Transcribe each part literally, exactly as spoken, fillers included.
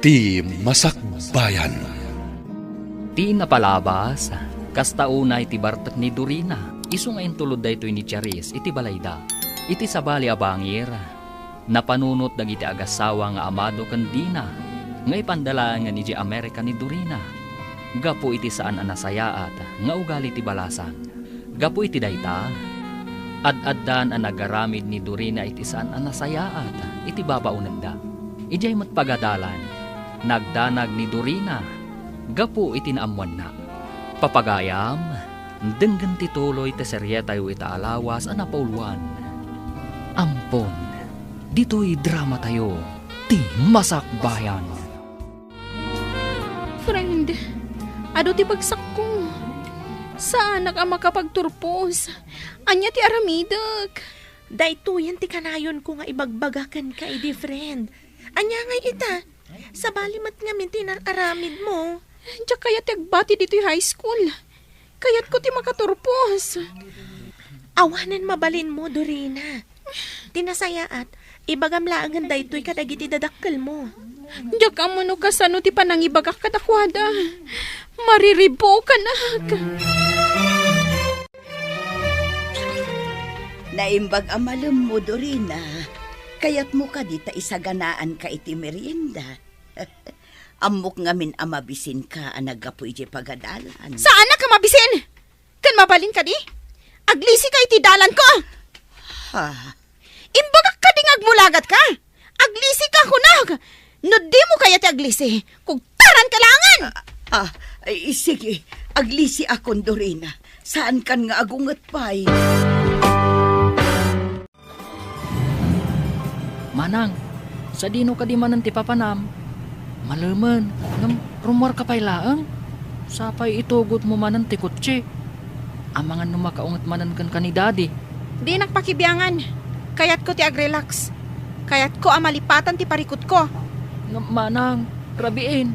Ti Masakbayan. Ti napalabas, kasta unay ti bartek ni Dorina. Isu nga intulod daytoy ni Charis iti balayda. Iti sabali a bangir, napanunot dagiti agassawa nga Amado ken Dina nga ipanda laengen idiay Amerika ni Dorina gapu iti saan a nasayaat nga ugali ti balasang. Gapu iti dayta, ad-addan a nagaramid ni Dorina iti saan a nasayaat iti babaonenda. Idiay met pagadalan, nagdanag ni Dorina gapu iti naammoanna. Papagayam, denggen ti tuloy ti serietayo ita a lawas a napauluan. Ampon, ditoy dramatayo, Ti Masakbayan. Friend, adu ti bagsakko. Saanak a makapagturpos. Ania ti aramidek? Daytoyen ti kanayonko nga ibagbaga kenka idi, friend. Ania ngay ita? Sabali met ngamin ti inar-aramidmo. Diak kayat ti agbati ditoy high school. Kayatko ti makaturpos. Awanen mabalinmo, Dorina. Ti nasayaat, ibagam laengen daytoy kadagiti dadakkelmo. Diak ammo no kasano ti panangibagak kadakuada. Mariribukanak. Naimbag a malemmo, Dorina. Kayatmo kadi ta isaganaanka iti merienda? Ammok ngamin a mabisinka a naggapu idiay pagadalan. Saanak a mabisin? Ken mabalin kadi? Aglisika iti dalanko! Ha? Imbagak kadi nga agmulagatka? Aglisika, kunak! No dimo kayat ti aglisi, kugtaranka laengen! Ah, ah, ay, sige. Aglisiakon, Dorina. Saankan nga agunget pay. Manang, sadino kadi manen ti papanam? Malemen, ngem rummuarka pay laeng? Sapay itugotmo manen ti kotse. Amangan no makaunget manen kenka ni Daddy. Dinak pakibiangan. Kayatko ti agrelax. Kayatko a malipatan ti parikutko. Ngem manang, rabiin.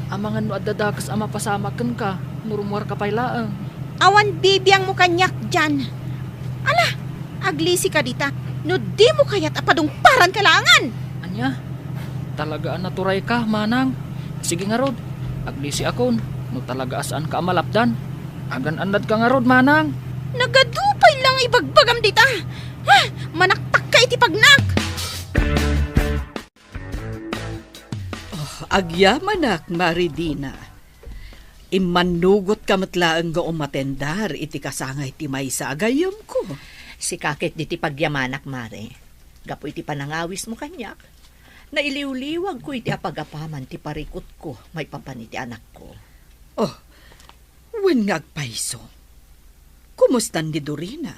Amangan no adda dakes a mapasamak kenka no rummuarka pay laeng. Awan bibiangmo kaniak, Jan. Ala, aglisika dita. No dimo kayat a padungparanka laengen. Ania? Talaga a naturayka, manang. Sige ngarud, aglisiakon. No talaga a saanka a malapdan, agan-annadka ngarud, manang. Nagadu pay la nga ibagbagam dita. Ha? Manaktakka iti pagnak. Oh, agyamanak, Mare Dina. Immannugotka met laeng nga umatendar iti kasangay ti maysa a gayyemko. Sika ket ditoy pagyamanak, Mare. Gapu iti panangawismo kaniak, nailiwliwagko iti apagapaman ti parikutko maipapan iti anakko. Oh, wen nga agpayso. Kumustan ni Dorina?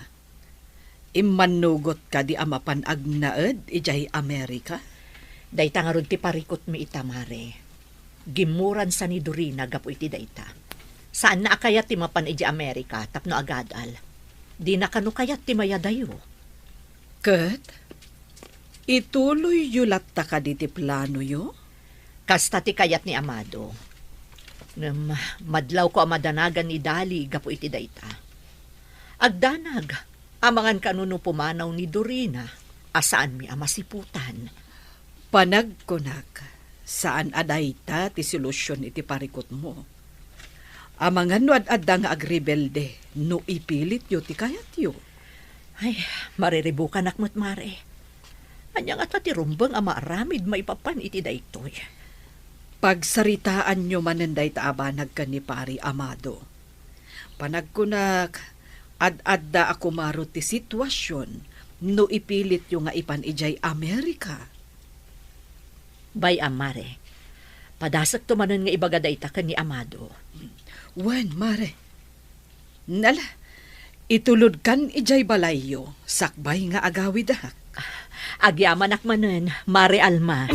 Immannugot kadi a mapan agnaed idiay Amerika? Dayta ngarud ti parikutmi ita, Mare. Gimmuransa ni Dorina gapu iti dayta. Saanna a kayat ti mapan idiay Amerika tapno agadal. Dina kano kayat ti mayadayo. Ket, ituloyyo latta kadi ti planoyo? Kasta ti kayat ni Amado. Ngem madlawko a madanagan ni Dali gapu iti dayta. Agdanag, amangan kano no pumanaw ni Dorina a saanmi a masiputan. Panagkunak, saan a dayta ti solusion iti parikutmo. Amangan no ad-adda nga agrebelde no ipilityo ti kayatyo. Ay, mariribukanak met, Mare. Ania ngata ti rumbeng a maaramid maipapan iti daytoy? Pagsaritaanyo manen dayta a banag ken ni Pari Amado. Panagkunak, ad-adda a kumaro ti situasion no ipilityo nga ipan idiay Amerika. Bay-am, Mare. Padasekto manen nga ibaga dayta ken ni Amado. Wen, Mare. Nala, itulodkan idiay balayyo, sakbay nga agawidak. Agyamanak manen, Mare Alma.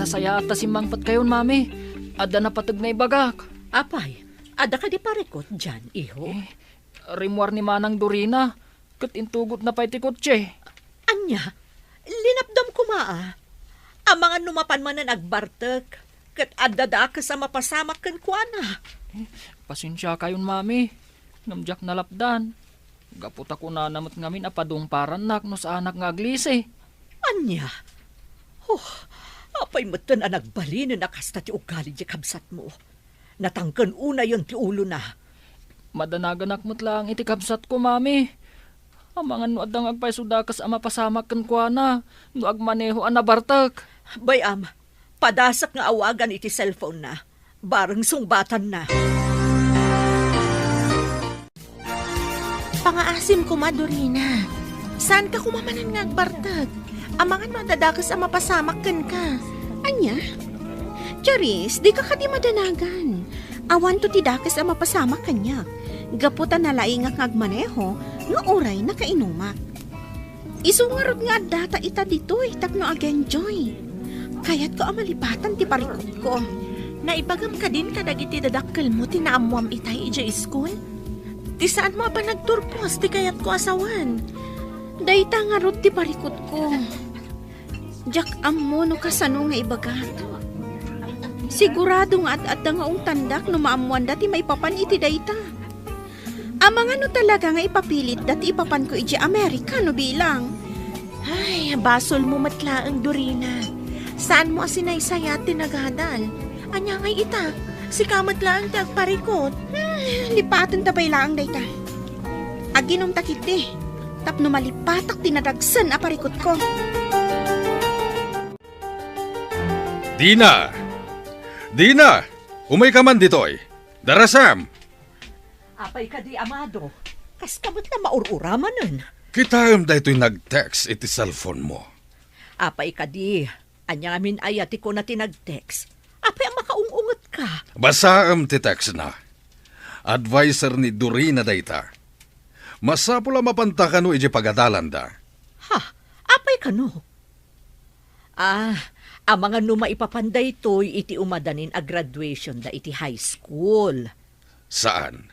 Nasayaat ta simmangpetkayon, Mami. Adda napateg nga ibagak. Apay, adda kadi parikut dian, iho? Eh, rimmuar ni Manang Dorina, ket intugotna pay ti kotse. Ania? Linapdam koma, a. Amangan no mapan manen agbartek, ket adda dakes a mapasamak kenkuana. Eh, pasensiakayon, Mami, ngem diak nalapdan. Gapu ta kunana met ngamin a padungparannak no saanak nga aglisi. Ania? Oh, apay metten a nagbalinen a kasta ti ugali ti kabsatmo? Natangken unayen ti ulona. Madanaganak met laeng iti kabsatko, Mami. Amangan no adda nga agpayso dakes a mapasamak kenkuana no agmaneho a nabartek. Bay-am, padasek nga awagan iti cellphone-na. Bareng sungbatanna. Pangaasim koma, Dorina. Saanka koma manen nga agbartek? Amangan no adda dakes a mapasamak kenka. Ania? Charis, dika kadi madanagan. Awanto ti dakes a mapasamak kaniak. Gapu ta nalaingak nga agmaneho, nga uray nakainumak. Isu ngarud nga addata ita ditoy tapno ag-enjoy. Kayatko a malipatan ti parikutko. Naibagam kadin kadagiti dadakkelmo ti naammoam itay idiay iskul? Ti saanmo a panagturpos ti kayatko a sawen. Dayta ngarud ti parikutko. Diak ammo no kasano nga ibagak. Sigurado nga ad-adda nga ungtandak no maammoanda ti maipapan iti dayta. Amangan no talaga nga ipapilitda ti ipapanko idiay Amerika no bilang. Ay, basolmo met laeng, Dorina. Saanmo a sinaysayat ti nagadal. Ania ngay ita? Sika met laeng ti agparikut. Hmm, lipatenta pay laeng dayta. Aginumta ketdi tapno malipatak ti nadagsen a parikutko. Dina! Dina! Umayka man ditoy. Darasam! Apay kadi, Amado? Kaska met la maur-uramanen. Kitaem daytoy nag-text iti cellphone-mo. Apay kadi? Ania ngamin aya ti kuna ti nag-text? Apay a makaung-ungetka? Basaem ti text-na. Adviser ni Dorina dayta. Masapul a mapanta kano idiay pagadalanda. Ha? Apay kano? Ah, amangan no maipapan daytoy iti umadanin a graduation da iti high school. Saan.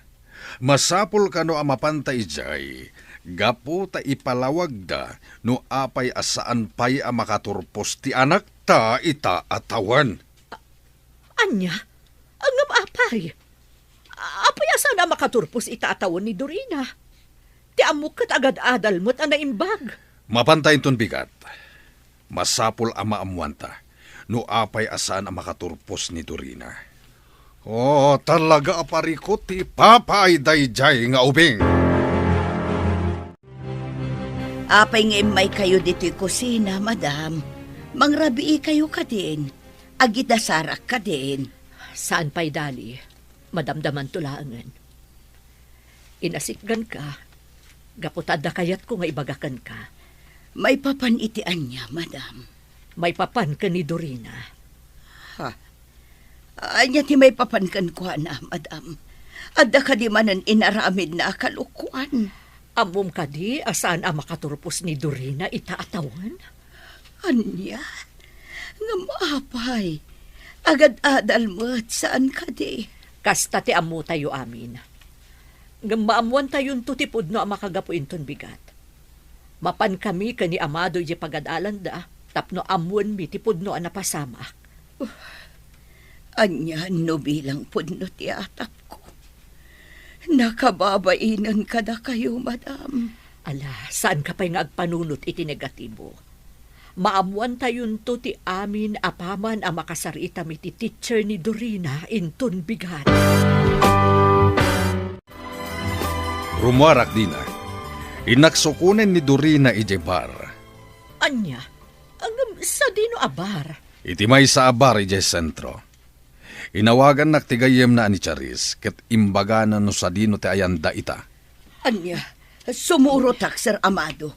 Masapul kano a mapanta idiay gapu ta ipalawagda no apay a saan pay a makaturpos ti anakta ita a tawen. Ania? Ngem apay? Apay a saan a makaturpos ita a tawen ni Dorina? Ti ammok ket agad-adal met a naimbag. Mapanta inton bigat. Masapul a maammuanta no apay a saan a makaturpos ni Dorina. Oh, talaga a parikut ti ipapaay daydiay nga ubing. Apay nga immaykayo ditoy kusina, madam? Mangrabiikayo kadin? Agidasarak kadin? Saan pay, Dali. Madamdamanto laengen. Inasikganka, gapu ta adda kayatko nga ibaga kenka. Maipapan iti ania, madam? Maipapan ken ni Dorina. Ha? Ania ti maipapan kenkuana, madam? Adda kadi manen inaramidna a kalokuan? Ammom kadi a saan a makaturpos ni Dorina ita a tawen? Ania? Ngem apay? Agad-adal met, saan kadi? Kasta ti ammotayo amin. Ngem maammoantayonto ti pudno a makagapu inton bigat. Mapankami ken ni Amado idiay pagadalanda tapno ammoenmi ti pudno a napasamak. Ania no bilang pudno ti atapko? Nakababainen kadakayo, madam. Ala, saanka pay nga agpanunot iti negatibo. Maammoantayonto ti amin apaman a makasaritami ti teacher ni Dorina inton bigat. Rummuarak dina. Innak sukonen ni Dorina idiay bar. Ania? Ngem sadino a bar? Iti maysa a bar idiay sentro. Inawagannak ti gayyemna a ni Charis ket imbagana no sadino ti ayanda ita. Ania? Sumurotak, Sir Amado.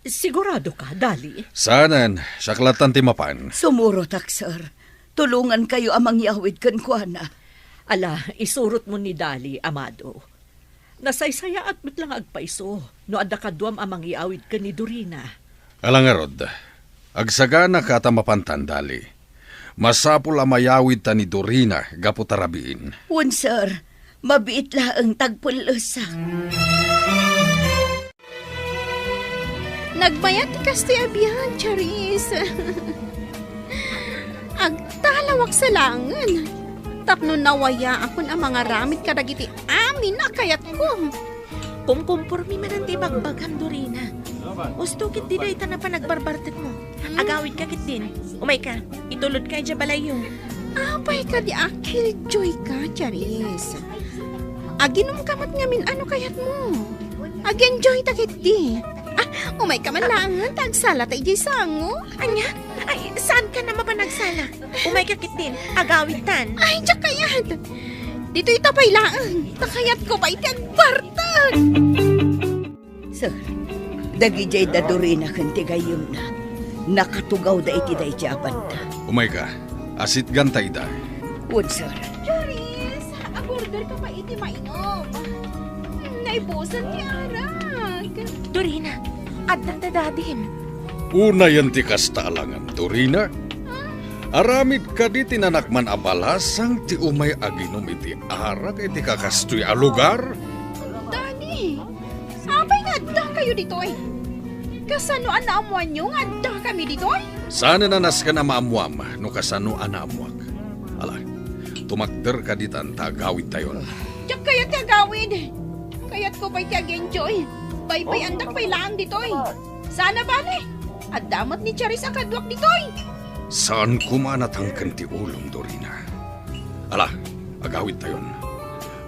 Siguradoka, Dali? Saanen, siak lattan ti mapan. Sumurotak, sir. Tulongankayo a mangyawid kenkuana. Ala, isurotmo ni Dali, Amado. Nasaysayaat met la nga agpayso no adda kaduam a mangyawid ken ni Dorina. Ala ngarud, agsaganaka ta mapantan, Dali. Masapul a mayawidta ni Dorina gapu ta rabiin. Wen, sir. Mabiit laeng ta agpellesak. Nagbayat ti kastoy a biag, Charis. Agtalawak sa laengen tapno nawayaakon a mangaramid kadagiti amin a kayatko. Kumkumpormi manen ti bagbagam, Dorina. Usto ketdi dayta a panagbarbartekmo. Hmm? Agawidka ketdin. Umayka, itulodka idiay balayyo. Apay kadi a killjoyka, Charis? Aginumka met ngamin a no kayatmo. Ag-enjoyta ketdi. Ah, umayka man laengen ta agsalata idiay sango. Ania? Ay, saanka a mapan agsala? Umayka ketdin, agawidtan. Ay, diak kayat. Ditoy ta pay laeng, ta kayatko pay ti agbartek. Sir, dagidiay da Dorina ken ti gayyemna, nakatugawda iti daydiay a banda. Umayka, asitganta ida. Wen, sir. Charis, agorderka pay iti mainom. Hmm, naibusan ti arak. Dorina, addan da dadim. Unayen ti kasta a langam, Dorina. Aramid kadi ti nanakman a balasang ti umay aginum iti arak iti kakastoy a lugar? Dani, apay nga addakayo ditoy? Kasano a naammoanyo nga addakami ditoy? Saanen a nasken a maammoam no kasano a naammoak. Ala, tumakder kaditan ta agawidtayon. Diak kayat ti agawid. Kayatko pay ti ag-enjoy. Baybay-andak pay laeng ditoy. Saan a bale, adda met ni Charis a kaduak ditoy. Saan koma a natangken ti ulom, Dorina. Ala, agawidtayon.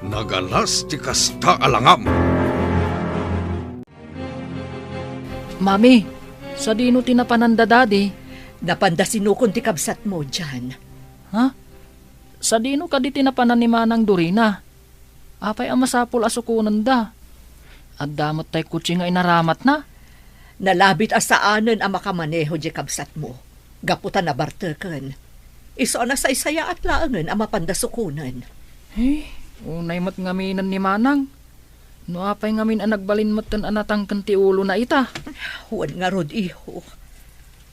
Nagalas ti kasta a langam. Mami, sadino ti napanan da Dadi? Napan da sinukon ti kabsatmo, Jan. Ha? Sadino kadi ti napanan ni Manang Dorina? Apay a masapul a sukonenda? Adda met tay kotse nga inaramatna? Nalabit a saanen a makamaneho diay kabsatmo, gapu ta nabarteken. Isu a nasaysayaat laengen a mapanda sukonen. Eh, unay met ngaminen ni Manang. No apay ngamin a nagbalin metten a natangken ti ulona ita? Wen ngarud, iho.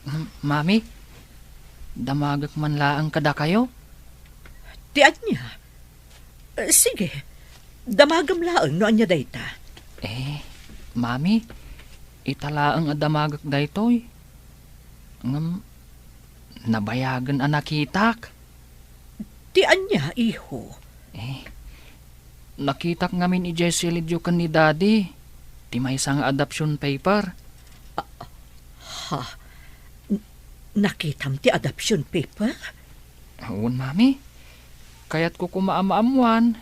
M-, Mami, damagek man laeng kadakayo? Ti ania? Eh, sige, damagem laeng no ania dayta. Eh, Mami, ita laeng a damagek daytoy. Ngem, nabayagen a nakitak. Ti ania, iho? Eh, nakitak ngamin idiay silidyo ken ni Daddy ti maysa nga adoption paper. Ah, ha? N-, nakitam ti adoption paper? Wen, Mami. Kayatko koma a maammoan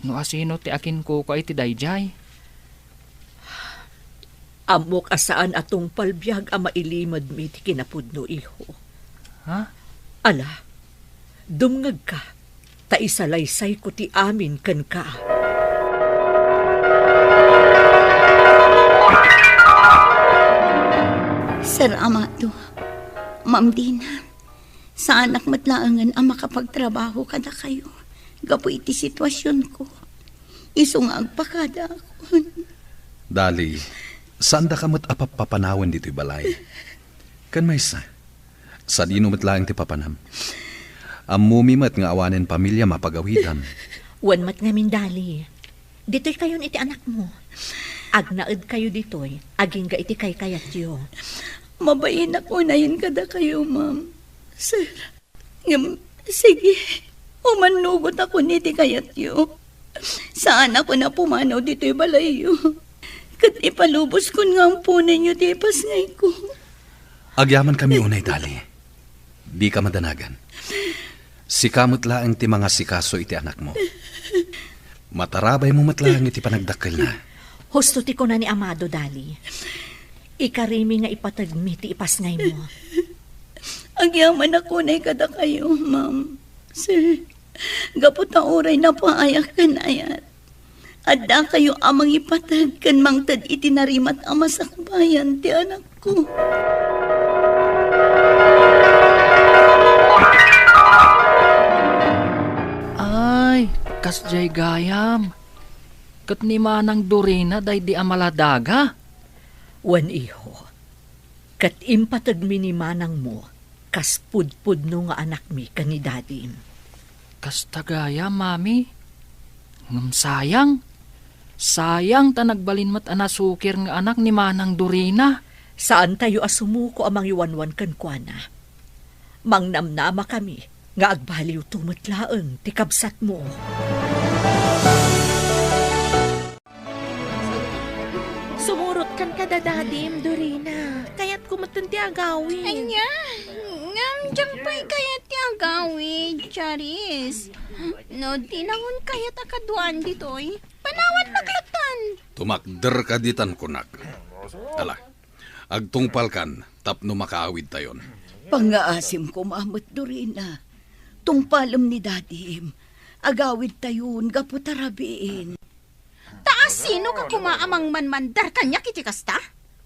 no asino ti akinkukua iti daydiay. Ammok a saan a tungpal biag a mailimedmi ti kinapudno, iho. Ha? Ala, dumngegka, ta isalaysayko ti amin kenka. Sir Amado, Ma'am Dina, saanak met laengen a makapagtrabaho kadakayo gapu iti situasionko. Isu nga agpakadaakon. Dali, saandaka met a pappapanawen ditoy balay. Ken maysa, sadino met laeng ti papanam? Ammomi met nga awanen pamiliam a pagawidam. Wen met ngamin, Dali. Ditoykayon iti anakmo. Agnaedkayo ditoy, agingga iti kaykayatyo. Mabainak unayen kadakayo, ma'am. Sir, ngem, sige, umannugotako iti kayatyo. Saanakon a pumanaw ditoy balayyo. Ket ipaluboskon nga amponenyo ti ipasngayko. Agyamankami unay, Dali. Dika madanagan. Sika met laeng ti mangasikaso iti anakmo. Matarabaymo met laeng iti panagdakkelna. Husto ti kuna ni Amado, Dali. Ikarimi nga ipategmi ti ipasngaymo. Agyamanak unay kadakayo, ma'am. Sir, gapu ta uray napaayak ken ayat, addakayo a mangipateg ken mangted iti narimat a masakbayan ti anakko. Ay, kasdiay gayam. Ket ni Manang Dorina daydi a maladaga? Wen, iho. Ket impategmi ni manangmo kas pudpudno nga anakmi ken ni dadim. Kasta gayam, Mami. Ngem sayang. Sayang ta nagbalin met a nasukir nga anak ni Manang Dorina. Saantayo a sumuko a mangiwanwan kenkuana. Mangnamnamakami nga agbaliwto met laeng ti kabsatmo. Sumurot Kada dadim, Dorina. Kayatko met ti agawid. Ania? Ngem diak pay kayat ti agawid, Charis. No, dina ngarud kayat a kaduaan ditoy. Panawannak latta. Tumakder ka ditan kunak. Ala, agtungpalkan tapno makaawidtayon. Pangngaasim koma met, Dorina. Tungpalem ni dadim. Agawidtayon gapu ta rabiin. Ta asino ka koma a mangmanmandar kaniak iti kasta?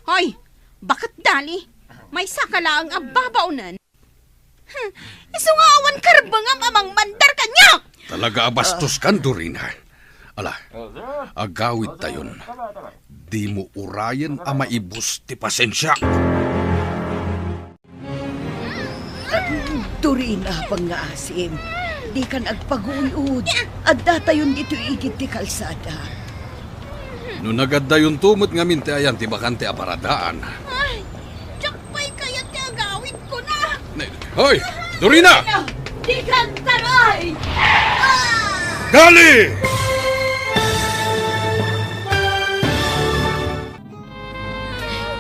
Hoy, baket Dali, maysaka laeng a babaonen. Hmm, isu nga awan karbengam a mangmandar kaniak! Talaga a bastos kan, Dorina. Ala, agawidtayon. Dimo urayen a maibus ti pasensiak. Dorina, pangngaasim, dikan agpaguy-ud. Addatayon ditoy igid ti kalsada. No nagaddayonto met ngamin ti ayan ti bakante a paradaan. Ay, diak pay kayat ti agawidkona. Ne-, hoy! Dorina! Dikan taray! Dali!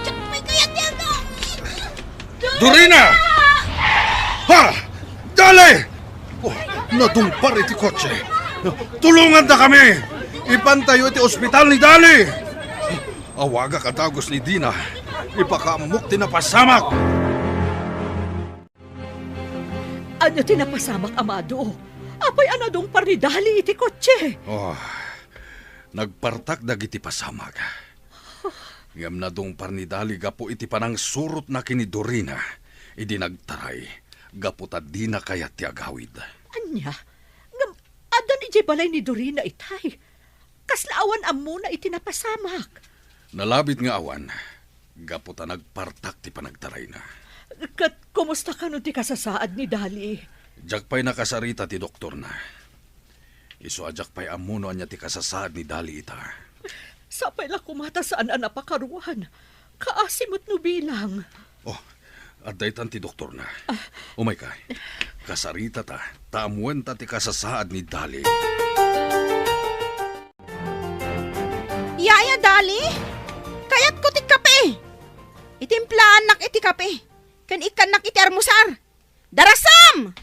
Diak pay kayat ti agawid! Dorina! Ha! Dali! Oh, nadungpar iti kotse. Tulongandakami! Ipantayo iti ospital ni Dali! Awagak a dagus ni Dina. Ipakaammok ti napasamak. Ania ti napasamak, Amado? Apay a nadungpar ni Dali iti kotse? Oh, nagpartak dagiti pasamak. Ngem nadungpar ni Dali gapu iti panangsurotna ken ni Dorina idi nagtaray gapu ta dina kayat ti agawid. Ania? Ngem addan idiay balay ni Dorina itay? Kasla awan ammona iti napasamak? Nalabit nga awan, gapu ta nagpartak ti panagtarayna. Ket kumusta kano ti kasasaad ni Dali? Diak pay nakasarita ti doktorna. Isu a diak pay ammo no ania ti kasasaad ni Dali ita. Sapay la koma ta saan a napakaruan. Kaasi met no bilang. Oh, adda itan ti doktorna. Ah. Umayka. Kasaritata, ta ammoenta ti kasasaad ni Dali. Yaya Dali, kayatko ti kape. Itimplaannak iti kape, ken ikkannak iti armusar. Darasam!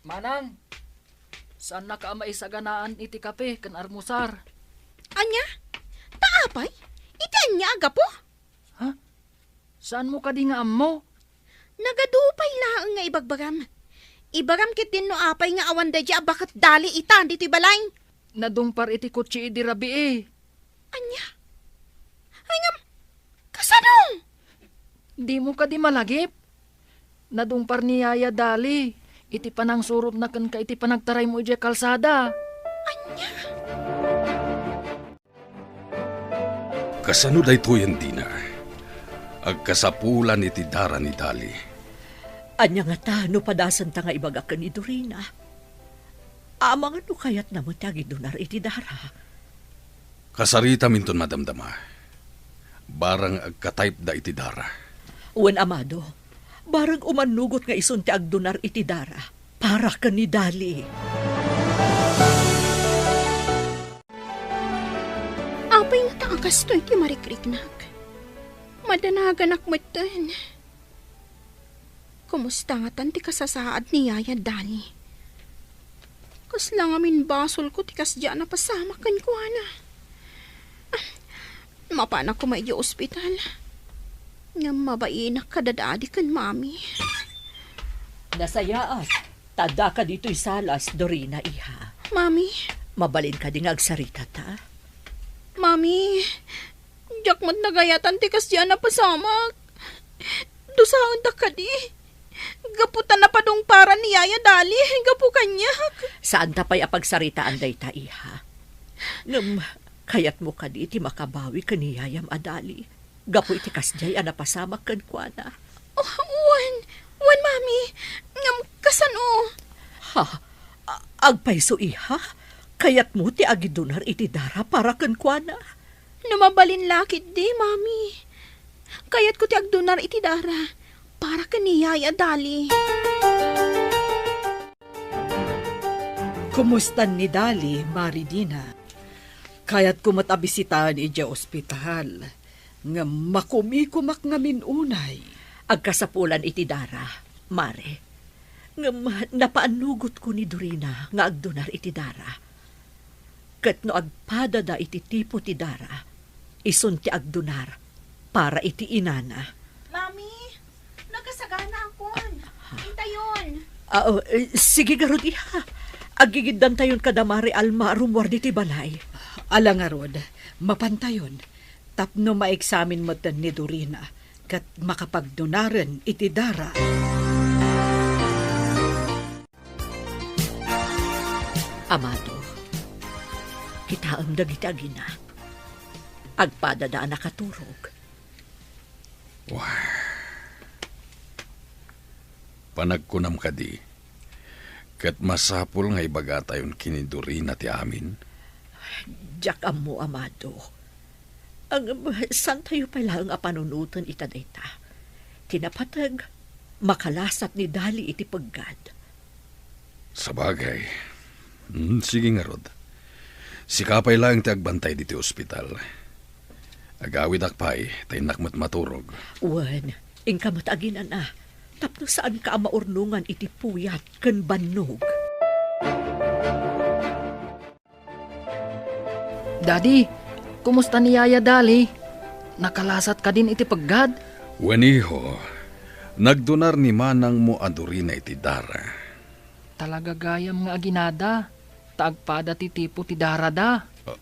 Manang, saannaka a maisaganaan iti kape ken armusar. Ania? Ta apay? Iti ania a gapu? Ha? Saanmo kadi nga ammo? Nagadu pay laeng nga ibagbagam. Ibagam ketdin no apay nga awan daydi a baket Dali ita ditoy balay. Nadungpar iti kotse idi rabii. Ania? Ay ngem, kasano? Dimo kadi malagip? Nadungpar ni Yaya Dali iti panangsurotna kenka iti panagtaraymo idiay kalsada. Ania? Kasano daytoyen, Dina? Agkasapulan iti dara ni Dali. Ania ngata no padasenta nga ibaga ken ni Dorina? Amangan no kayatna met ti agidunar iti dara. Kasaritaminton madamdama. Barang agka-type da iti dara. Wen, Amado, barang umannugot nga isun ti agdunar iti dara para ken ni Dali. Apay ngata a kastoy ti marikriknak? Madanaganak metten. Kumusta ngatan ti kasasaad ni Yaya Dali? Kasla ngamin basolko ti kasdiay a napasamak kenkuana. Ah, mapanak koma idiay ospital. Ngem mabainak kadadadi ken Mami. Nasayaat, ta addaka ditoy salas, Dorina, iha. Mami. Mabalin kadi nga agsaritata? Mami, diak met nagayatan ti kasdiay a napasamak. Dusaendak kadi. Gapu ta napadungparan ni Yaya Dali gapu kaniak. Saanta pay a pagsaritaan dayta, iha. Ngem, kayatmo kadi ti makabawi ken ni Yayam a Dali gapu iti kasdiay a napasamak kenkuana? Oh, wen, wen, Mami. Ngem kasano? Ha? A-, agpayso, iha? Kayatmo ti agidunar iti dara para kenkuana? No mabalin la ketdi, Mami. Kayatko ti agdunar iti dara para ken ni Yaya Dali. Kumustan ni Dali, Mari Dina? Kayatko met a bisitaen idiay ospital. Ngem makumikumak ngamin unay. Agkasapulan iti dara, Mare. Ngem napaannugotko ni Dorina nga agdunar iti dara. Ket no agpadada iti tipo ti dara, isun ti agdunar para iti inana. Mami, nakasagana akon. Intayon. Ah, oh, eh, sige garud, iha. Agigiddantayon kada Mare Alma a rummuar ditoy balay. Ala ngarud, mapantayon. Tapno maeksamin metten ni Dorina ket makapagdunaren iti dara. Amado, kitaem dagiti agina. Agpadada a nakaturog. Wah. Panagkunam kadi, ket masapul nga ibagatayon ken ni Dorina ti amin? Diak ammo, Amado. Ngem saantayo pay laeng a panunoten ita dayta. Ti napateg, makalasat ni Dali iti peggad. Sabagay. Hmm, sige ngarud. Sika pay laeng ti agbantay ditoy ospital. Agawidak pay, ta innak met maturog. Wen, inka met aginan-ana, tapno saanka a maurnongan iti puyat ken bannog. Daddy, kumusta ni Yaya Dali? Nakalasat kadin iti peggad? Wen, iho, nagdunar ni manangmo a Dorina iti dara. Talaga gayam nga aginada, ta agpada ti tipo ti darada. Ah,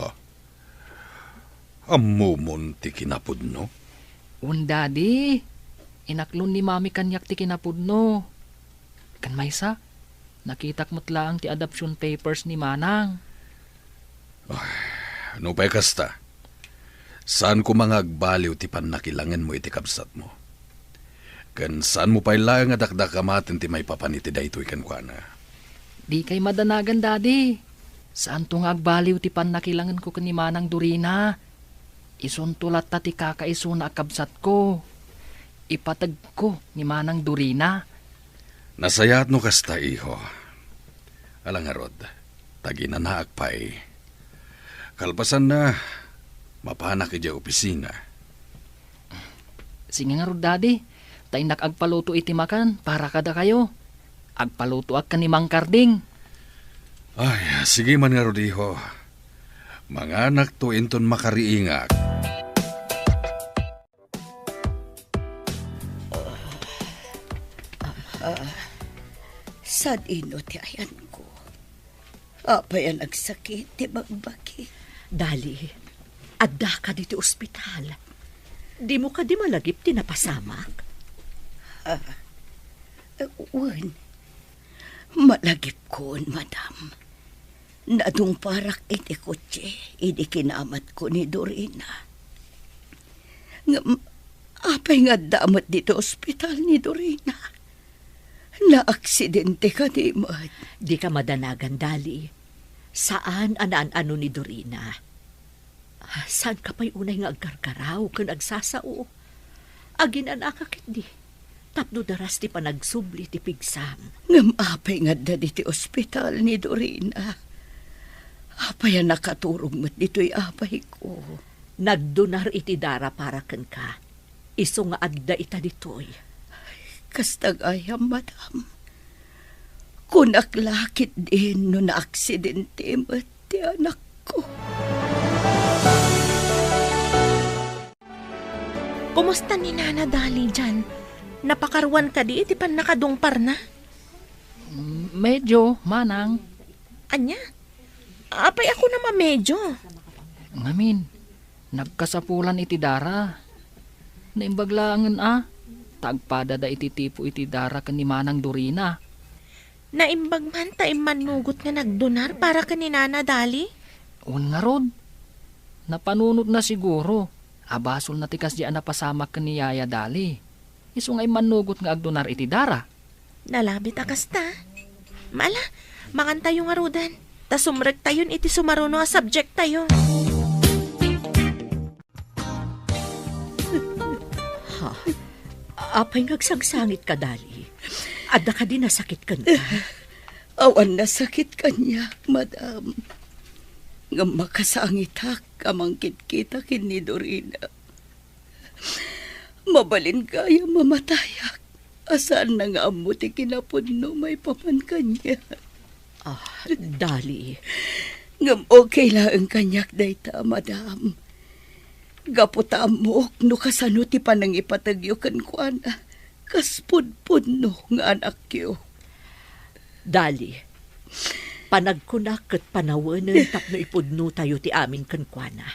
ha? Ammomon ti kinapudno? Wen, Daddy. Inaklon ni Mami kaniak ti kinapudno. Ken maysa, nakitak met laeng ti adoption papers ni Manang. Ay, nupay kasta, saan koma nga agbaliw ti pannakilangenmo iti kabsatmo. Ken saanmo pay laeng a dakdakamaten ti maipapan iti daytoy kenkuana. Dikay madanagan, Daddy. Saanto nga agbaliw ti pannakilangenko ken ni Manang Dorina. Isunto latta ti kakaisuna a kabsatko. Ipategko ni Manang Dorina. Nasayaat no kasta, iho. Ala ngarud, ta aginanaak pay. Kalpasanna, mapanak idiay opisina. Sige ngarud, Daddy, ta innak agpaluto iti makan para kadakayo. Agpalutoak ken ni Mang Karding. Ay, sige man ngarud, iho. Manganakto inton makariingak. Ah, sadino ti ayanko? Apay a nagsakit ti bagbagi? Dali, addaka ditoy ospital. Dimo kadi malagip ti napasamak? Ah, wen, malagipkon, madam. Nadungparak iti kotse idi kinamatko ni Dorina. Ngem apay nga adda met ditoy ospital ni Dorina? Naaksidente kadi met? Dika madanagan, Dali. Saan a naan-ano ni Dorina. Saanka pay unay nga agkarkaraw ken agsasao. Aginanaka ketdi, tapno daras ti panagsubli ti pigsam. Ngem apay nga adda ditoy ospital ni Dorina? Apay a nakaturog met ditoy apayko? Nagdunar iti dara para kenka. Isu nga adda ita ditoy. Kasta gayam, madam. Kunak la ketdin no naaksidente met ti anakko. Kumusta ni Nana Dali diyan? Napakaruan kadi iti pannakadungparna? Mm, medyo, manang. Ania? Apay a kunam a medyo? Ngamin, nagkasapulan iti dara. Naimbag laengen a, ta agpadada iti tipo iti dara ken ni Manang Dorina. Naimbag man ta immannugot nga nagdunar para ken ni Nana Dali? Wen ngarud, napanunotna siguro a basolna ti kasdi a napasamak ken ni Yaya Dali. Isu nga immannugot nga agdunar iti dara. Nalabit a kasta. Ala, mangantayo ngaruden, ta sumrektayon iti sumaruno a subjecttayo. Ha? Apay nga agsangsangitka, Dali? Adda kadi nasakit kenka? Awan nasakit kaniak, madam. Ngem makasangitak a mangkitkita ken ni Dorina. Mabalin gayam a matayak a saanna nga ammo ti kinapudno maipapan kaniak. Ah, Dali. Ngem okay laeng kaniak dayta, madam. Gapu ta ammok no kasano ti panangipategyo kenkuana, kas pudpudno nga anakyo. Dali, panagkunak ket panawenen tapno ipudnotayo ti amin kenkuana.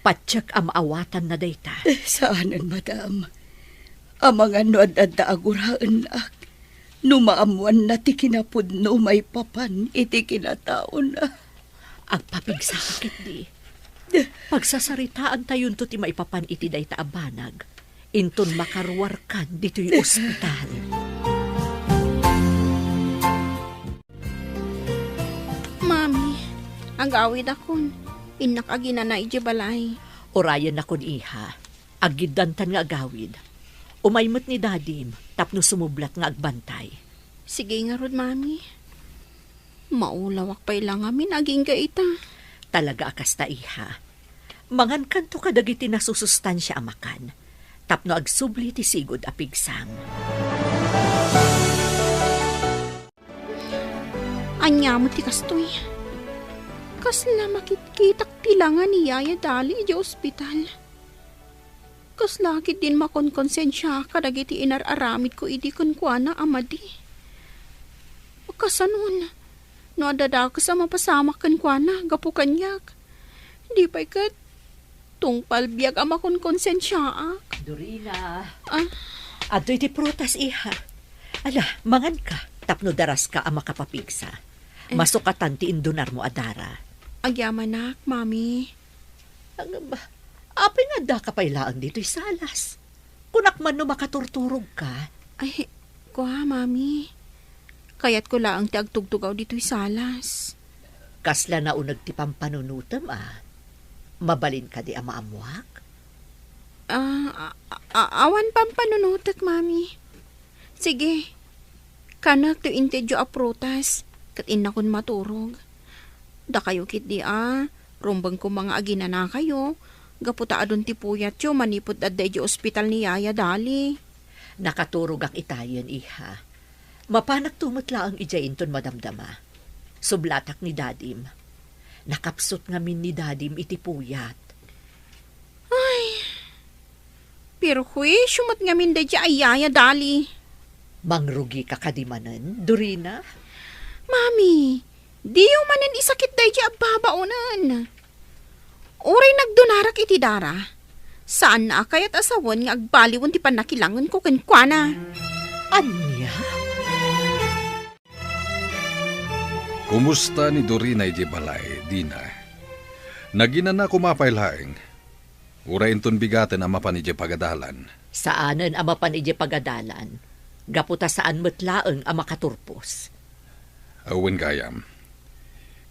Patiek a maawatanna dayta. Eh, saanen, madam. Amangan no ad-adda a guraennak, no maammoanna ti kinapudno maipapan iti kinataona. Agpapigsaka ketdi. Pagsasaritaantayonto ti maipapan iti dayta a banag inton makaruarkan ditoy ospital. Mami, agawidakon. Innak aginana idiay balay. Urayennakon, iha. Aggiddantan nga agawid. Umay met ni Dadim tapno sumublat nga agbantay. Sige ngarud, Mami. Maulawak pay la ngamin agingga ita. Talaga a kasta, iha. Mangankanto kadagiti nasusustansia a makan, tapno agsubli ti sigud a pigsang. Ania met ti kastoy? Kasla makitkitak ti langa ni Yaya Dali idiay ospital. Kasla ketdin makonkonsensiak kadagiti inar-aramidko idi kenkuana a madi. Kasanon, no adda dakes a mapasamak kenkuana gapu kaniak, di pay ket tungpal biag a makonkonsensiaak. Dorina. Ah? Adtoy ti prutas, iha. Ala, manganka, tapno daraska a makapapigsa. Eh. Masukatan ti indunarmo a dara. Agyamanak, Mami. Ngem, apay nga addaka pay laeng ditoy salas? Kunak man no makaturturogka. Ay, kua, Mami. Kayatko laeng ti agtugtugaw ditoy salas. Kasla nauneg ti pampanunotem, a? Mabalin kadi a maammoak? Ah, a-, a-, awan pampanunotek, Mami. Sige, kanek ti intedyo a prutas, ket innakon maturog. Dakayo ketdi a, rumbeng koma nga aginanakayo, gapu ta adun ti puyatyo manipud adda idiay ospital ni Yaya Dali. Nakaturogak itayen, iha. Mapanakto met laeng idiay inton madamdama. Sublatak ni Dadim. Nakapsut ngamin ni Dadim iti puyat. Ay, perhuisio met ngamin daydiay a Yaya Dali. Mangrugika kadi manen, Dorina? Mami, diyo manen isakit daydiay a babaonen. Uray nagdunarak iti dara, saanna a kayat a sawen nga agbaliwen ti pannakilangenko kenkuana. Ania? Kumusta ni Dorina idiay balay, Dina? Naginana koma pay laeng? Uray inton bigaten a mapan idiay pagadalan? Saanen a mapan idiay pagadalan, gapu ta saan met laeng a makaturpos. Awan gayam.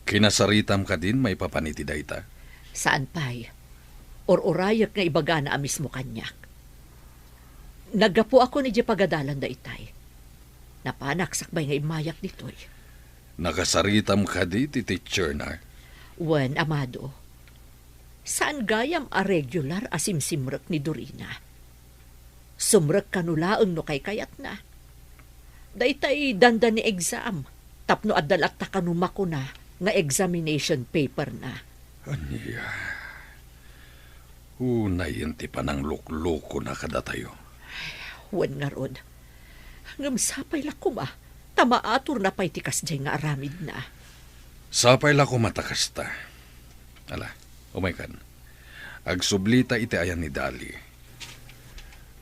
Kinasaritam kadin maipapan iti dayta? Saan pay. Ur-urayek nga ibagana a mismo kaniak. Naggapuakon idiay pagadalan daytay. Napanak sakbay nga immayak ditoy. Nakasaritam kadi ti teacher na? Wen, amado. Saan gayam a regular a simsimrek ni Dorina. Sumrek kano laeng no kaykayatna. Daytay dandani exam, tapno adda latta kano makuna nga examination paper na. Ania? Unayen ti panangluklukona kadatayo. Wen ngarud. Ngem sapay la koma, ta maaturna pay ti kasdiay nga aramidna. Sapay la koma ta kasta. Ala, umaykan. Agsublita iti ayan ni Dali.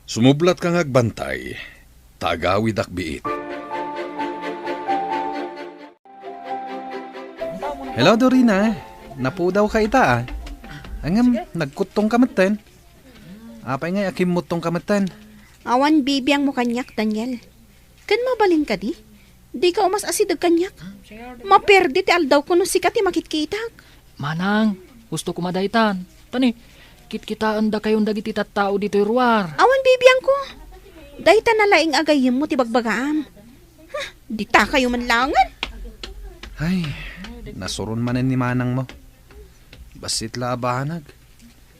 Sumublatka nga agbantay, ta agawidak biit. Hello, Dorina. Napudawka ita, a. Ngem, nagkuttongka metten. Apay ngay a kimmutongka metten? Awan bibiangmo kaniak, Daniel. Ken mabalin kadi? Dika umas-asideg kaniak. Maperdi ti aldawko no sika ti makitkitak. Manang, gusto ko madaytan. Tani, kitkitaendakayon dagiti tattao ditoy ruar. Awan bibiangko. Dayta na laeng a gayyemmo ti bagbagaam. Huh, ditakayo man laengen. Ay, nasuron manen ni manangmo. Bassit la a banag.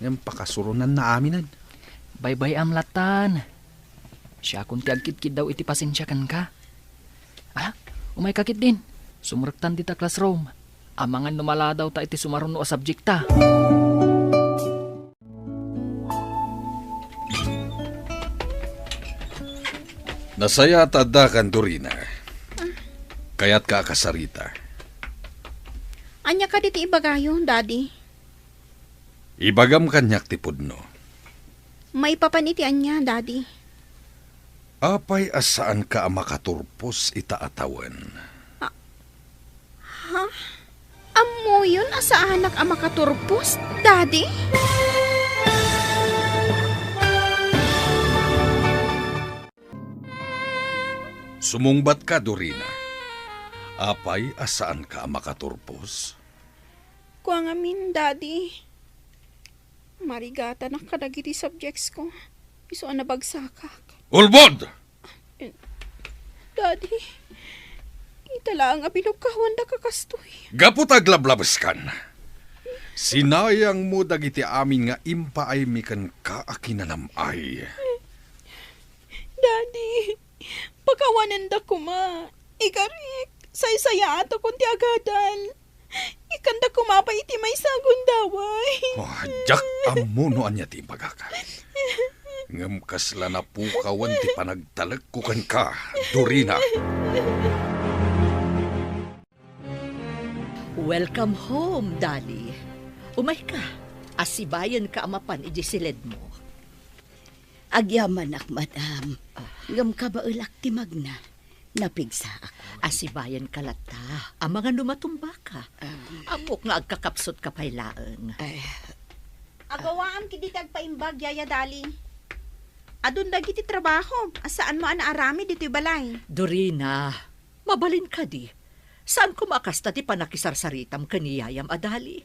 Ngem pakasurunanna aminen. Baybay-am lattan. Siakon ti agkitkiddaw iti pasensia kenka. Ala, umayka ketdin. Sumrektan dita classroom. Amangan no maladawta iti sumaruno a subjekta. Nasayaat a addakan, Dorina. Kayatka a kasarita. Ania kadi ti ibagayo, Daddy? Ibagam kaniak ti pudno. Maipapan iti ania, Daddy? Apay a saanka a makaturpos ita a tawen? Ah, ha? Ammoyon a saanak a makaturpos, Daddy? Sumungbatka, Dorina. Apay a saanka a makaturpos? Kua ngamin, Daddy. Marigatanak kadagiti subjects ko. Isu a nabagsakak. Ulbod! Daddy, ita laeng a binukkawan da kakastoy. Gapu ta aglablabeskan, sinayangmo dagiti amin nga impaaymi kenka a kinanam-ay. Daddy, pakawanenda koma. Ikarik, saysayaatakon ti agadal. Ikkanda koma pay iti maysa a gundaway. Oh, diak ammo no ania ti ibagaka. Ngem kasla napukawan ti panagtalekko kenka, Dorina. Welcome home, Dali. Umayka, asibayenka a mapan iti siledmo. Agyamanak, madam. Ah. Ngem kabaelak ti magna. Napigsaak. Asibayenka latta. Amangan no matumbaka. Ah. Ammok nga agkakapsutka pay laeng. Ay. Agawaam ketdi ti agpaimbag, Yaya Dali. Adun dagiti trabahom a saanmo a naaramid ditoy balay. Dorina, mabalin kadi. Saan koma a kasta ti pannakisarsaritam ken ni yayam a Dali?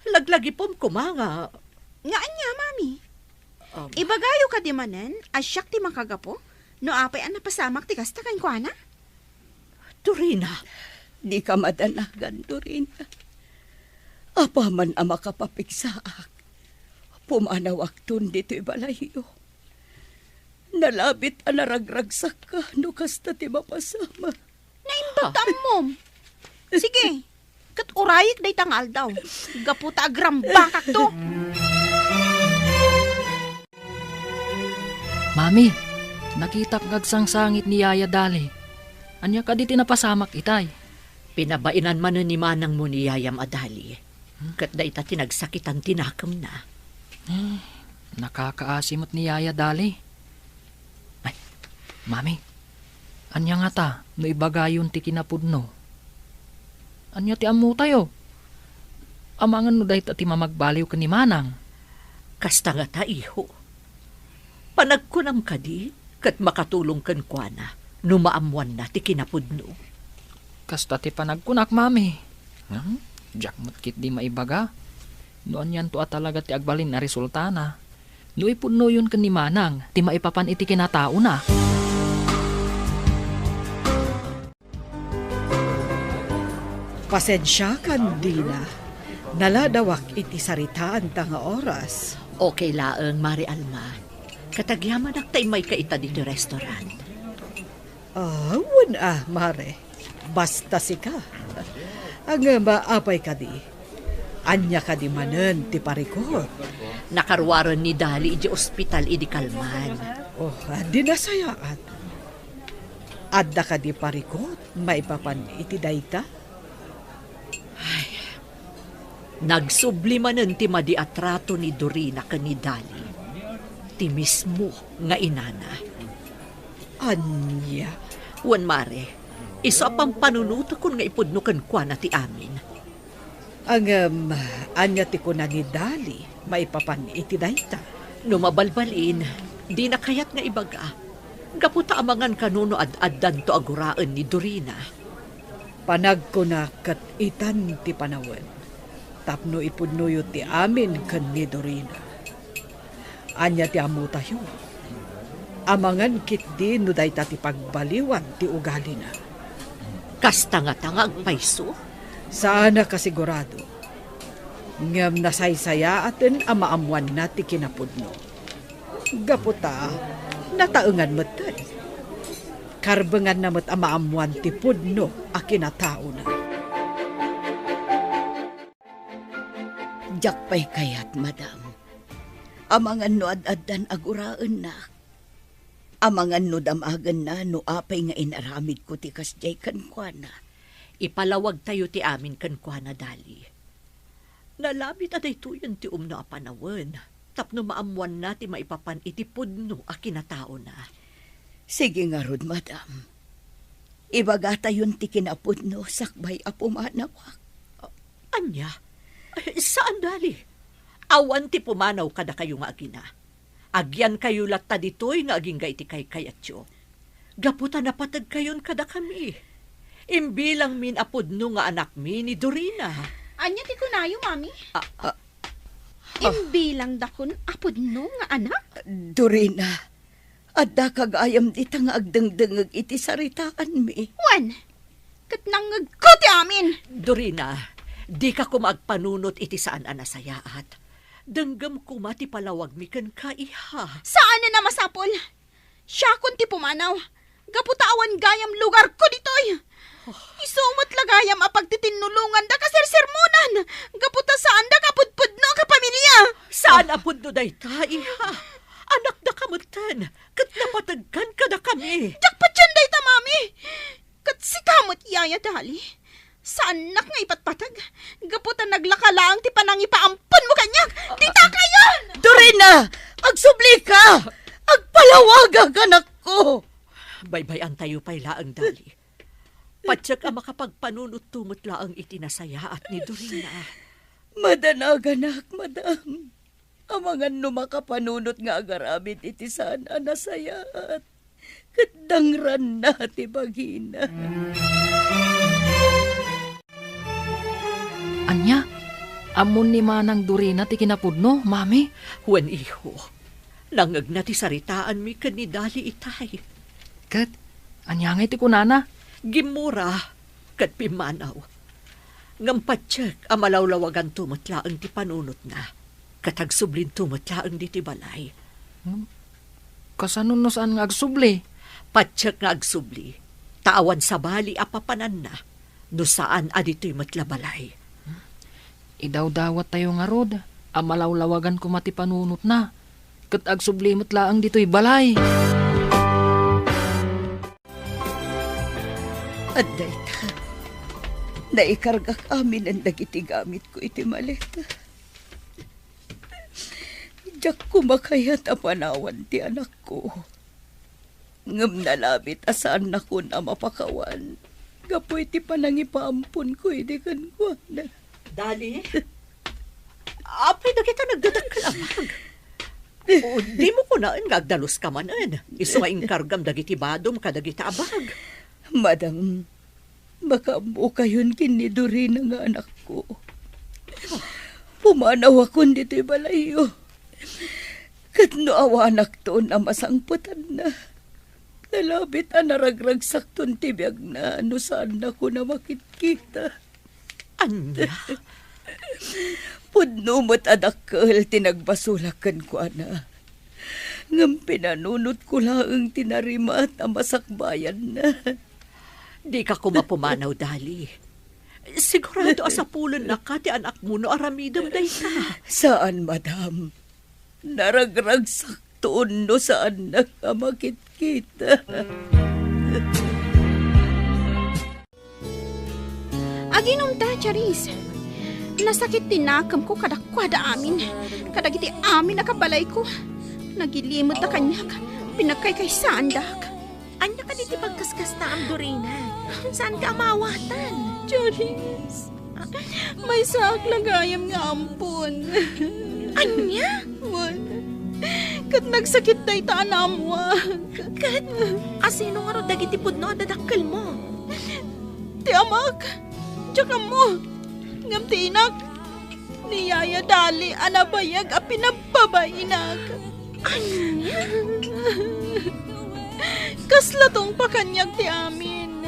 Laglagipem koma nga. Nga ania, Mami? Um. Ibagayo kadi manen a siak ti makagapu no apay a napasamak ti kasta kenkuana? Dorina. Dika madanagan, Dorina. Apaman a makapapigsaak, pumanawakton ditoy balayyo. Nalabit a naragragsakka no kasta ti mapasamak. Naimbag ta ammom. Sige, ket urayek dayta nga aldaw. Gapu ta agrambakakto. Mami, nakitak nga agsangsangit ni Yaya Dali. Ania kadi ti napasamak itay? Pinabaenan manen ni manangmo ni yayam a Dali. Ket dayta ti nagsakitan ti nakemna. Eh, nakakaasi met ni Yaya Dali. Ay, Mami, ania ngata no ibagayon ti kinapudno? Ania ti ammotayo? Amangan no dayta ti mamagbaliw ken ni Manang? Kasta ngata, iho. Panagkunam kadi ket makatulong kenkuana no maammoanna ti kinapudno? Kasta ti panagkunak, Mami. Hmm? Diak met ketdi maibaga no anianto a talaga ti agbalin a resultana no ipudnoyon ken ni Manang ti maipapan iti kinataona. Pasensiakan, Dina. Naladawak iti saritaanta nga oras. Okay laeng, Mare Alma. Ket agyamanak ta immayka ita ditoy restaurant. Ah, wen a, Mare. Basta sika. Ngem, apay kadi? Ania kadi manen ti parikut? Nakaruaren ni Dali idiay ospital idi kalman. Oh, di nasayaat. Adda kadi parikut maipapan iti dayta? Ay, nagsubli manen ti madi a trato ni Dorina ken ni Dali. Ti mismo nga inana. Ania? Wen, Mare, isu a pampanunotekon nga ipudno kenkuana ti amin. Ngem, ania ti kuna ni Dali maipapan iti dayta? No mabalbalin, dina kayat nga ibaga. Gapu ta amangan kano no ad-addanto a guraen ni Dorina. Panagkunak ket itan ti panawen tapno ipudnoyo ti amin ken ni Dorina. Ania ti ammotayo? Amangan ketdi no dayta ti pagbaliwan ti ugalina. Kasta ngata nga agpayso? Saanak a sigurado. Ngem nasaysayaaten a maammoanna ti kinapudno. Gapu ta, nataengan metten. Karbenganna met a maammoan ti pudno a kinataona. Diak pay kayat, madam. Amangan no ad-addan a guraennak. Amangan no damagenna no apay nga inaramidko ti kasdiay kenkuana. Ipalawagtayo ti amin kenkuana, Dali. Nalabit a daytoyen ti umno a panawen tapno maammoanna ti maipapan iti pudno a kinataona. Sige ngarud, madam. Ibagatayon ti kinapudno sakbay a pumanawak. Ania? Saan, Dali. Awan ti pumanaw kadakayo nga agina. Agyankayo latta ditoy nga agingga iti kaykayatyo. Gapu ta napategkayon kadakami. Imbilangmin a pudno nga anakmi ni Dorina. Ania ti kunayo, Mami? Ah, ah. Imbilangdakon a pudno nga anak? Dorina, addaka gayam dita nga agdengdengngeg iti saritaanmi. Wen, ket nangngegko ti amin. Dorina, dika koma agpanunot iti saan a nasayaat. Denggem koma ti palawagmi kenka, iha. Saanen a masapul. Siakon ti pumanaw. Gapu ta awan gayam lugarko ditoy. Isu met la gayam a pagtitinnulongan da kasersermonan. Gapu ta saan da kapudpudno a kapamilya. Saan a pudno dayta, iha. Anakdaka metten, ket napategkan kadakami. Diak patien dayta, Mami. Ket sika met, Yaya Dali, saannak nga ipatpateg, gapu ta naglaka laeng ti panangipaamponmo kaniak. Dita kayon! Dorina! Agsublika! Agpalawagak, anakko! Baybay-antayo pay laeng, Dali. Patiek a makapagpanunotto met laeng iti nasayaat ni Dorina. Madanaganak, madam. Amangan no makapanunot nga agaramid iti saan a nasayaat, ket dangranna ti bagina. Ania? Ammon ni Manang Dorina ti kinapudno, Mami? Wen, iho. Nangngegna ti saritaanmi ken ni Dali itay. Ket ania ngay ti kunana? Gimmura ket pimmanaw. Ngem patiek a malawlawaganto met laeng ti panunotna, ket agsublinto met laeng ditoy balay. Hmm? Kasano no saan nga agsubli? Patiek nga agsubli, ta awan sabali a papananna no saan a ditoy met la balay. Idawdawattayo ngarud a malawlawagan koma ti panunotna, ket agsubli met laeng ditoy balay. Adda ita, naikargak aminen dagiti gamitko iti maleta. Diak koma kayat a panawan ti anakko. Ngem nalabit a saannakon a mapakawan gapu iti panangipaamponko idi kenkuana. Dali? Apay dagita nagdadakkel a bag? O, dimo kunaen nga agdaluska manen, isu nga inkargam dagiti badom kadagita a bag? Madam, makaammokayon ken ni Dorina nga anakko. Pumanawakon ditoy balayyo. Ket no awanakton a masangpetanna, nalabit a naragragsakton ti biagna no saannakon a makitkita. Ania? Pudno met a dakkel ti nagbasolak kenkuana. Ngem pinanunotko laeng ti narimat a masakbayanna. Dika koma pumanaw, Dali. Sigurado a sapulennaka ti anakmo no aramidem dayta. Saan, madam. Naragragsakton no saannak a makitkita. Aginom ta, Charis. Nasakit ti nakemko kadakuada amin, kadagiti amin a kabalayko. Nagilimedda kaniak, pinagkaykaysaandak. Ania kadi ti pagkaskastaam, Dorina? Saanka a maawatan? Charis, maysaak la gayam nga ampon. Ania? Wen, ket nagsakit dayta a naammoak. Ket asino ngarud dagiti pudno a dadakkelmo? Ti amak, diak ammo. Ngem ti inak, ni Yaya Dali a nabayag a pinabbabainak. Ania? Kasla tungpa kaniak ti amin.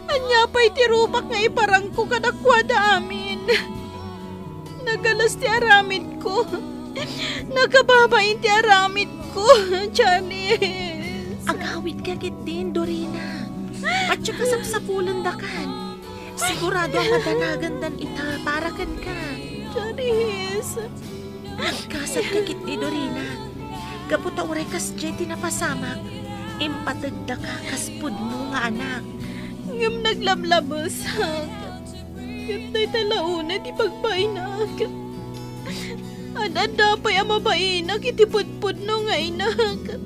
Ania pay ti rupak nga iparangko kadakuada amin? Nagalas ti aramidko. Nakababain ti aramidko, Janice. Agawidka ketdin, Dorina. Patyo kasapsapulendakan. Sigurado a madanagandan ita para kenka. Janice. Nagkasatka ketdi, Dorina. Gapu ta uray kasdiay ti napasamak, impategdaka kas pudno nga anak. Ngem naglablabesak. Ket dayta la unay ti pagbainak. Ad-adda pay a mabainak iti pudpudno nga inak.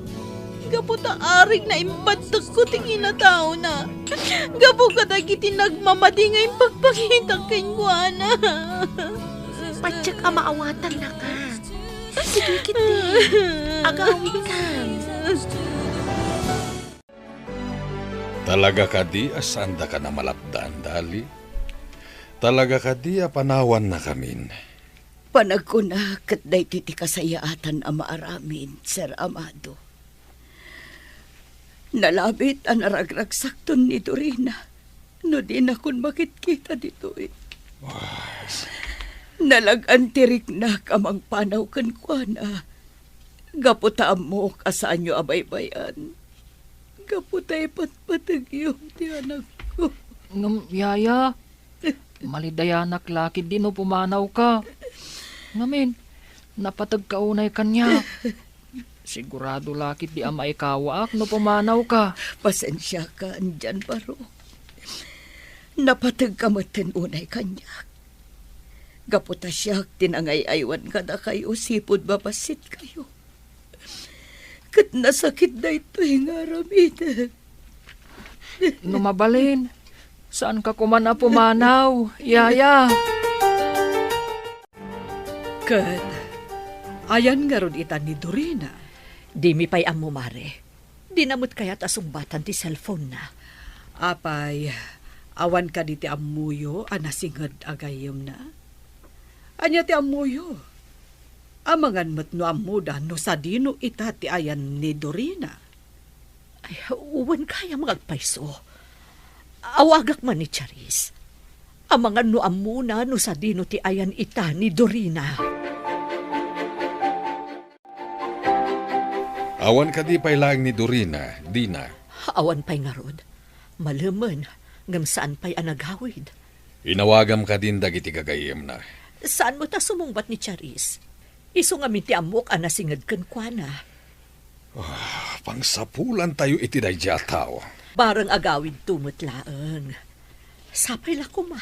Gapu ta arig naimbaddekko ti kinataona. Gapu kadagiti nagmamadi nga impagpakitak kenkuana. Patiek a maawatannaka. Sige ketdi. Agawidkan. Talaga kadi a saandakan a malapdan, Dali? Talaga kadi a panawannakamin? Panagkunak ket daytoy ti kasayaatan a maaramid, Sir Amado. Nalabit a naragragsakton ni Dorina no dinakon makitkita ditoy. Ah. Nalag-an ti riknak a mangpanaw kenkuana gapu ta ammok a saanyo a baybay-an. Gapu ta ipatpategyom ti anakko. Ngem, yaya, malidayanak la ketdi no pumanawka. Ngamin, napategka unay kaniak. Sigurado la ketdi a maikawaak no pumanawka. Pasensiakan diay barok. Napategka metten unay kaniak. Gapu ta siak ti nangay-aywan kadakayo sipud mabassitkayo. Ket nasakit daytoy nga aramidek. No mabalin, saanka koman a pumanaw, yaya. Ket ayan ngarud ita ni Dorina? Dimi pay ammo, Mare. Dina met kayat a sungbatan ti cellphone-na. Apay, awan kadi ti ammoyo a nasinged a gayyemna? Ania ti ammoyo? Amangan met no ammoda no sadino ita ti ayan ni Dorina. Ay, wen gayam nga agpayso. Awagak man ni Charis. Amangan no ammona no sadino ti ayan ita ni Dorina. Awan kadi pay laeng ni Dorina, Dina? Awan pay ngarud. Malemen, ngem saan pay a nagawid. Inawagam kadin dagiti gagayyemna. Saan met a sumungbat ni Charis? Isu ngamin ti ammok a nasinged kenkuana. Ah, pangsapulantayo iti daydiay a tao. Bareng agawidto met laeng. Sapay la koma,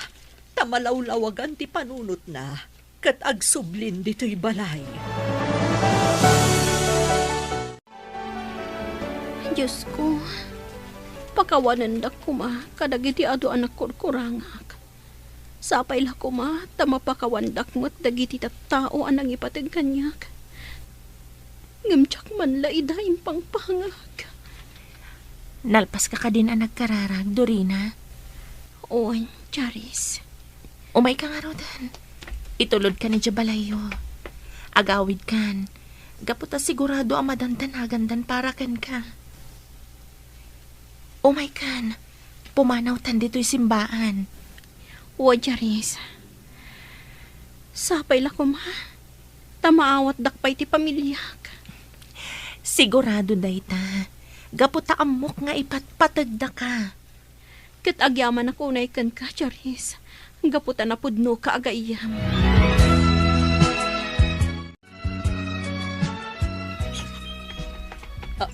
ta malawlawagan ti panunotna, ket agsublin ditoy balay. Diosko, pakawanendak koma kadagiti adu a nagkurkurangak. Sapay la koma ta mapakawandak met dagiti tattao a nangipateg kaniak. Ngem diak man la ida impangpangak. Nalpaska kadin a nagkararag, Dorina? Wen, Charis. Umayka ngaruden. Itulodkan idiay balayyo. Agawidkan. Gapu ta sigurado a madandanagandan para kenka. Umaykan. Pumanawtan ditoy simbaan. Wen, Charis. Sapay la koma, ta maawatdak pay ti pamiliak. Sigurado dayta, gapu ta ammok nga ipatpategdaka. Ket agyamanak unay kenka, Charis, gapu ta napudnoka a gayyem. Ah.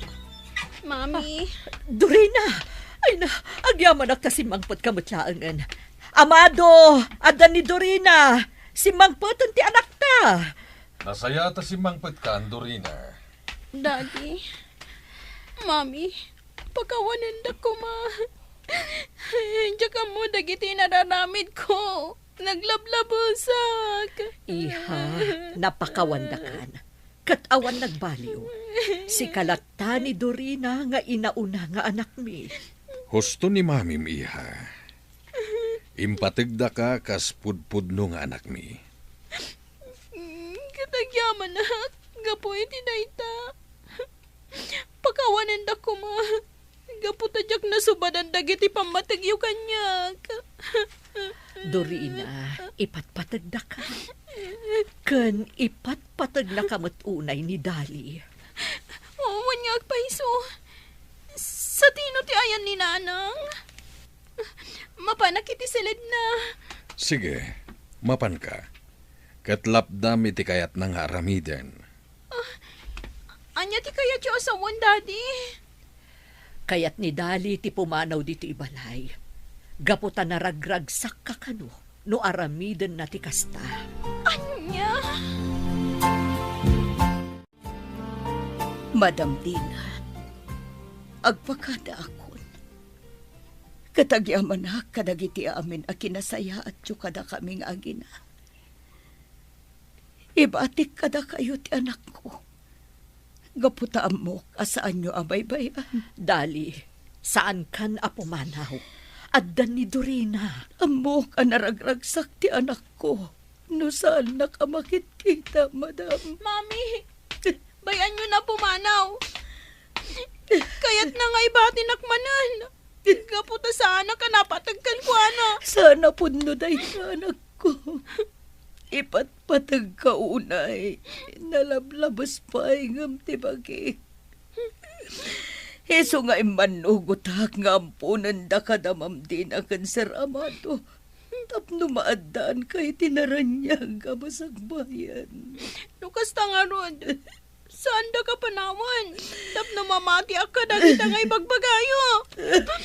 Mami. Ah, Dorina! Ay na, agyamanak ta simmangpetka met laengen. Amado, adda ni Dorina. Simmangpeten ti anakta. Nasayaat a simmangpetkan, Dorina. Daddy, Mami, pakawanendak koma. Diak ammo dagiti nararamidko. Naglablabesak. Iha, napakawandakan. Ket awan nagbaliw. Sika latta ni Dorina nga inauna nga anakmi. Husto ni mamim, iha. Impategdaka kas pudpudno nga anakmi. Ket agyamanak, gapu iti dayta. Pakawanendak koma, gapu ta diak nasubadan dagiti pammategyo kaniak. Dorina, ipatpategdaka. Ken ipatpategnaka met unay ni Dali. Wen nga agpayso. Satino ti ayan ni Nanang? Mapanak iti siledna. Sige, mapanka. Ket lapdam iti kayatna nga aramiden. Ah, ania ti kayatyo a sawen, Daddy? Kayat ni Dali ti pumanaw ditoy balay. Gapu ta naragragsakka kano no aramidenna ti kasta. Ania? Madam Dina, agpakadaakon. Ket agyamanak kadagiti amin a kinasayaatyo kadakami nga agina. Ibatik kadakayo ti anakko. Gapu ta ammok a saanyo a baybay-an. Dali, saankan a pumanaw. Adda ni Dorina. Ammok a naragragsak ti anakko no saannak a makitkita, madam. Mami, bay-anyo na pumanaw. Kayatna nga ibatinak manen. Gapu ta saanak a napateg kenkuana. Saan a pudno dayta, anakko. Ipatpategka unay. Nalablabes pay ngem ti bagik. Isu nga immannugotak nga amponendaka da Ma'am Dina ken Sir Amado tapno maaddaanka iti naraniag a masakbayan. No kasta ngarud, saandaka panawen tapno mamatiak kadagita nga ibagbagayo.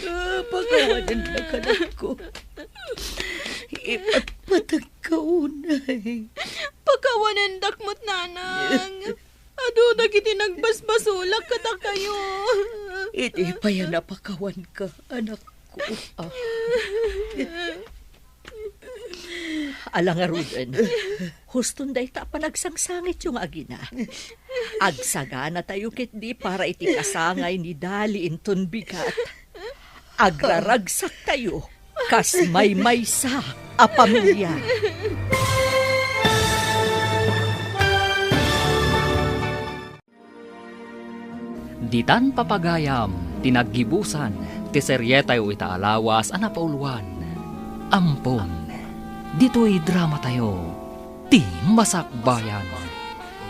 Ah, pakawanendak, anakko. Ipatpategka unay. Pakawanendak met, Nanang. Adu dagiti nagbasbasolak kadakayo. Idi pay a napakawanka, anakko. Ah. Ala ngaruden, huston dayta a panagsangsangityo nga agina. Agsaganatayo ketdi para iti kasangay ni Dali inton bigat. Agraragsaktayo kas maymaysa a pamilia. Ditan papagayam ti naggibusan ti serietayo ita a lawas a napauluan, Ampon. Ditoy dramatayo, Ti Masakbayan.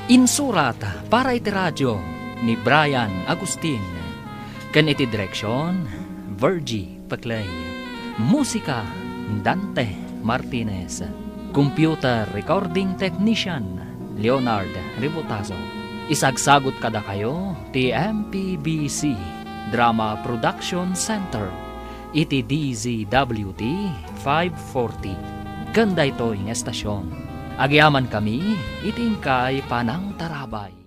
Insurat para iti radio ni Brian Agustin, ken iti direksion, Virgie Peclay. Musika, Dante Martinez. Computer recording technician, Leonard Ributazo. Isagsagut kadakayo ti M P B C Drama Production Center iti D Z W T five forty. Ken daytoy nga estasion, agyamankami iti inkay panangtarabay.